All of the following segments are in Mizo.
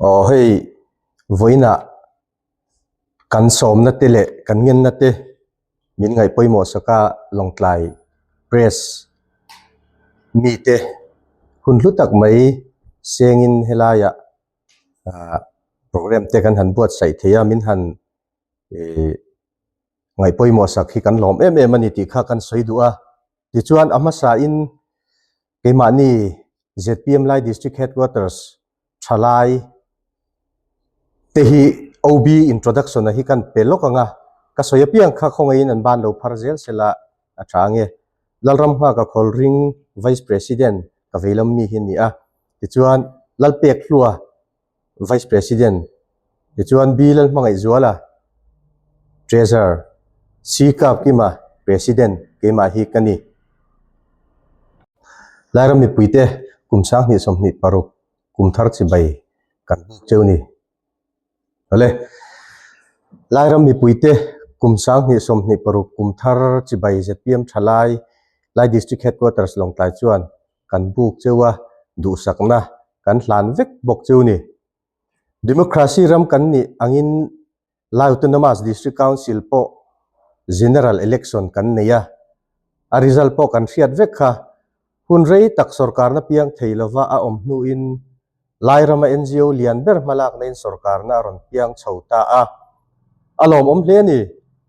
Aw hei vawiinah kan sawmna te leh kan ngenna te min ngaih pawimawh sak a Lawngtlai Press mite hun hlu tak mai sengin helaiah ah program te kan han buatsaih thei a min han ih ngaih pawimawh sak hi kan lawm em em a ni tih kha kan sawi duh a tichuan a hmasain keimahni zpm Lai District Headquarters thalai te hi OB introduction a hi kan pe lawk ang a ka sawi apiang kha khawngaihin an ban lo phar zel sela a tha ange Lalramnghaka Khawlring Vice President ka veilam mi hi a ni a tichuan Lalpekhlua Vice President, tichuan B. Lalhmangaihzuala, Treasurer, C. Kapkima, President, keimah hi ka ni. Lairam mipuite kum 2026 kum thar chibai kan buk cheu ni. Awle, Lairam mipuite kum 2026 kum thar chibai zpm thalai Lai District Headquarters Lawngtlai chuan kan buk cheu a, duhsakna kan hlan vek bawk cheu ni. Democracy ram kan nih angin Lai Autonomous District Council pawh General Election kan nei a, a result pawh kan hriat vek kha. Hun rei tak sorkarna piang thei lova a awm hnuin Lai rama NGO lian ber hmalakna in sorkarna a rawn piang chho ta a, a lawmawm hle a ni.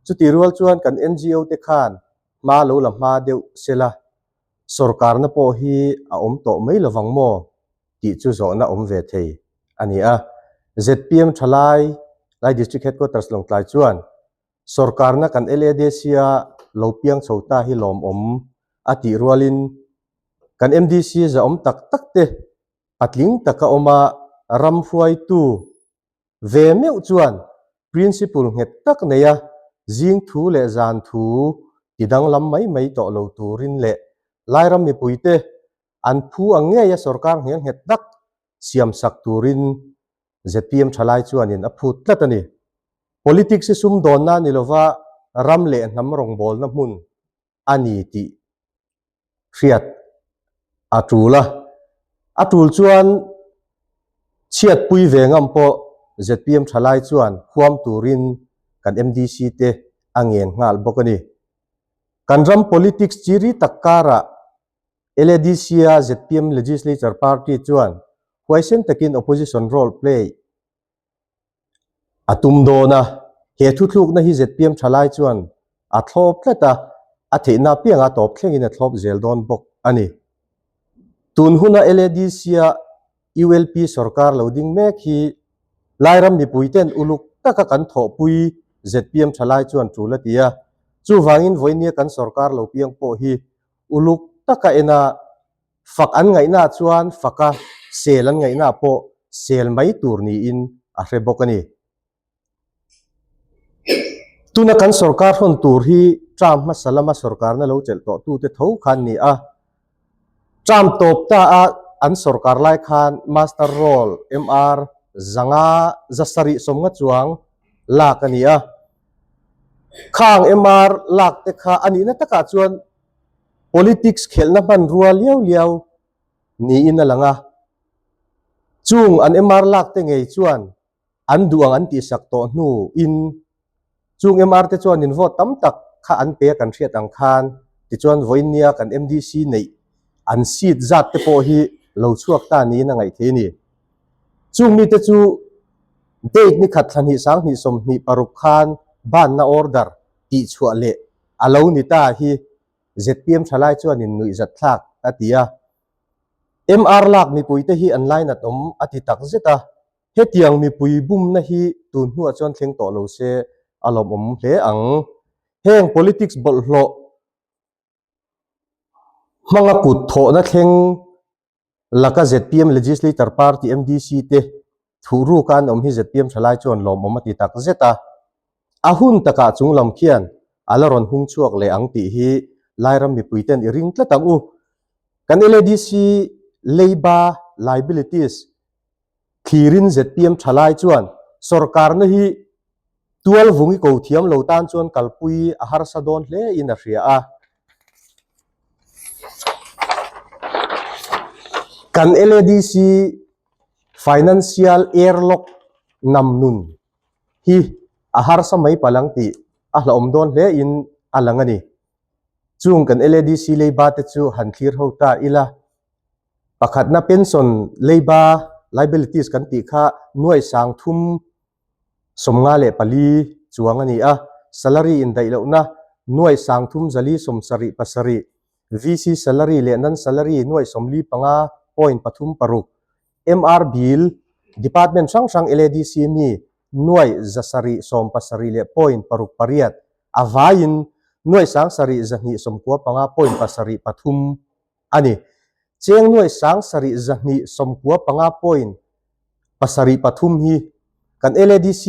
Chutih rual chuan kan NGO te khan hma lo la hma deuh sela Sorkarna pawh hi a awm tawh mai lovang maw tih chu zawhna awm ve thei a ni a. Zpm thalai Lai District Headquarters Lawngtlai chuan sorkarna kan LADC-a lo piang chho ta hi lawmawm a tih rualin kan MDC zahawm tak tak te patling taka awma ram hruaitu Ve meuh chuan principle nghet tak neia zing thu leh zan thu ti danglam mai mai tawh lo turin leh Lairam mipuite an phu ang ngeia sorkar nghel nghet tak siamsak turin zpm thalai chuanin a phut tlat a ni. Politics hi sumdawnna ni lova ram leh hnam rawngbawlna hmun a ni tih hriat a tul a. A tul chuan chhiatpui ve ngam pawh zpm thalai chuan huam turin kan MDC te a ngen nghal bawk a ni. Kan ram politics chi ri tak karah LADC-a zpm Legislature Party chuan huaisen takin opposition role play A tum dawn a, he thuthlukna hi zpm thalai chuan a thlawp tlat a, a theihna apianga tawp thlengin a thlawp zel dawn bawk a ni. Tun huna LADC-a ULP sorkar lo ding mek hi Lairam mipuiten uluk taka kan thawhpui zpm thalai chuan tul a ti a, chuvangin vawinia kan sorkar lo piang pawh hi uluk taka ena Fak an ngaihnaah chuan faka sel an ngaihnaah pawh sel mai tur niin a hre bawk a ni. Tuna kan sorkar hawn tur hi term hmasa lama sorkarna lo chelh tawh tute tho khan ni a. Term tawp ta a an sorkar lai khan Master Roll, MR, zanga zasarih sawmnga chuang lak a ni a. Khang MR lak te kha a nihna takah chuan Politics khelhna hmanrua liau liau niin a lang a. Chung an MR lak te ngei chuan an duh ang an tihsak tawh hnuin chung MR te chuan in vote tam tak kha an pe a kan hriat ang khan tichuan vawiin-nia kan MDC neih an seat zat te pawh hi lo chhuak ta niin a ngaih thei a ni. Chung mite chu date ni khat thla hnih 20 26 khan banna order tihchhuah leh A lo ni ta hi zpm thalai chuanin nuihzat thlak a ti a. MR lak mipuite hi an lainat awm a ti tak zet a, hetiang mipui bumna hi tun hnuah chuan thleng tawh lo se a lawmawm hle ang. Heng politics bawlhhlawh hmanga kut thawhna thleng Laka zpm Legislator Party MDC te thuhruk a an awm hi zpm thalai chuan lawmawm a ti tak zet a. A hun takah chung lam khian a la rawn hung chhuak leh ang tih hi Lairam mipui ten i ring tlat ang u. Kan LADC leiba, liabilities, thlirin zpm thalai chuan sorkarna hi tual vung i ko thiam lo tan chuan kalpui a harsa dawn hle in a hria a. Kan LADC Financial airlock nam nun hi a harsa mai palh ang tih a hlauhawm dawn hle in a lang a ni. Chung kan LADC leiba te chu han thlir ho ta ila, pakhatna pension leiba liabilities kan tih kha nuai 30 54 chuang a ni a, salary indaih lohna nuai 3477, VC salary leh non salary nuai 45.36, MR bill, department hrang hrang LADC mi nuai 770 leh point paruk pariat, a vaiin nuai 7295.73 a ni. Cheng nuai 7295 point pasarih pathum hi kan LADC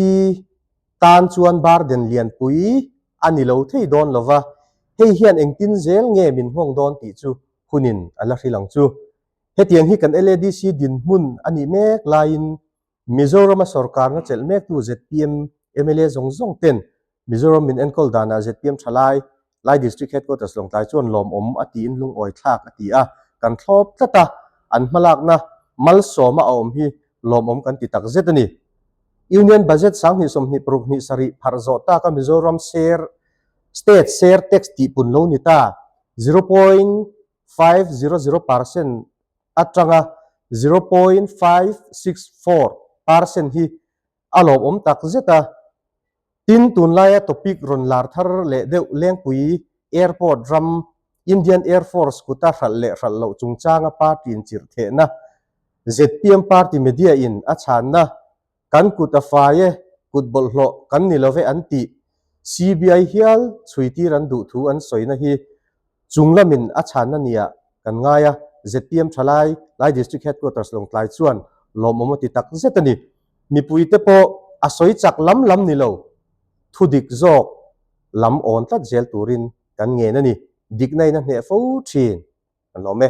tan chuan burden lianpui a ni lo thei dawn lo va, hei hian engtin zel nge min nghawng dawn tih chu hunin a la hrilh ang chu. Hetiang hi kan LADC dinhmun a nih mek laiin Mizorama sorkarna chelh mektu zpm mla zawng zawng ten Mizoram min enkawl danah zpm thalai Lai District Headquarters Lawngtlai chuan lawmawm a tiin lungawi thlak a ti a, kan thlawp tlat a, an hmalakna malsawma a awm hi lawmawm kan ti tak zet a ni. Union Budget 2026 hnih sarih pharh zawh taka Mizoram share State share tax tihpun lo ni ta 0.500 percent atanga 0.564 percent hi a lawmawm tak zet a. Tin, tunlaia topic rawn lar thar leh deuh Lengpui Airport ram Indian Air Force kuta hralh leh hralh loh chungchanga party inchirh thehna zpm party media in a chhanna Kan kut a fai e, kut bawlhhlawh kan ni lo ve an tih CBI hial chhuitir an duh thu an sawina hi chung lamin a chhanna nia kan ngai a, zpm thalai Lai District Headquarters Lawngtlai chuan lawmawm a ti tak zet a ni. Mipuite pawh a sawi chak lam lam ni lo, thudik zawk lam awn tlat zel turin kan ngen a ni. Dikna in a hneh fo thin. Kan lawm e.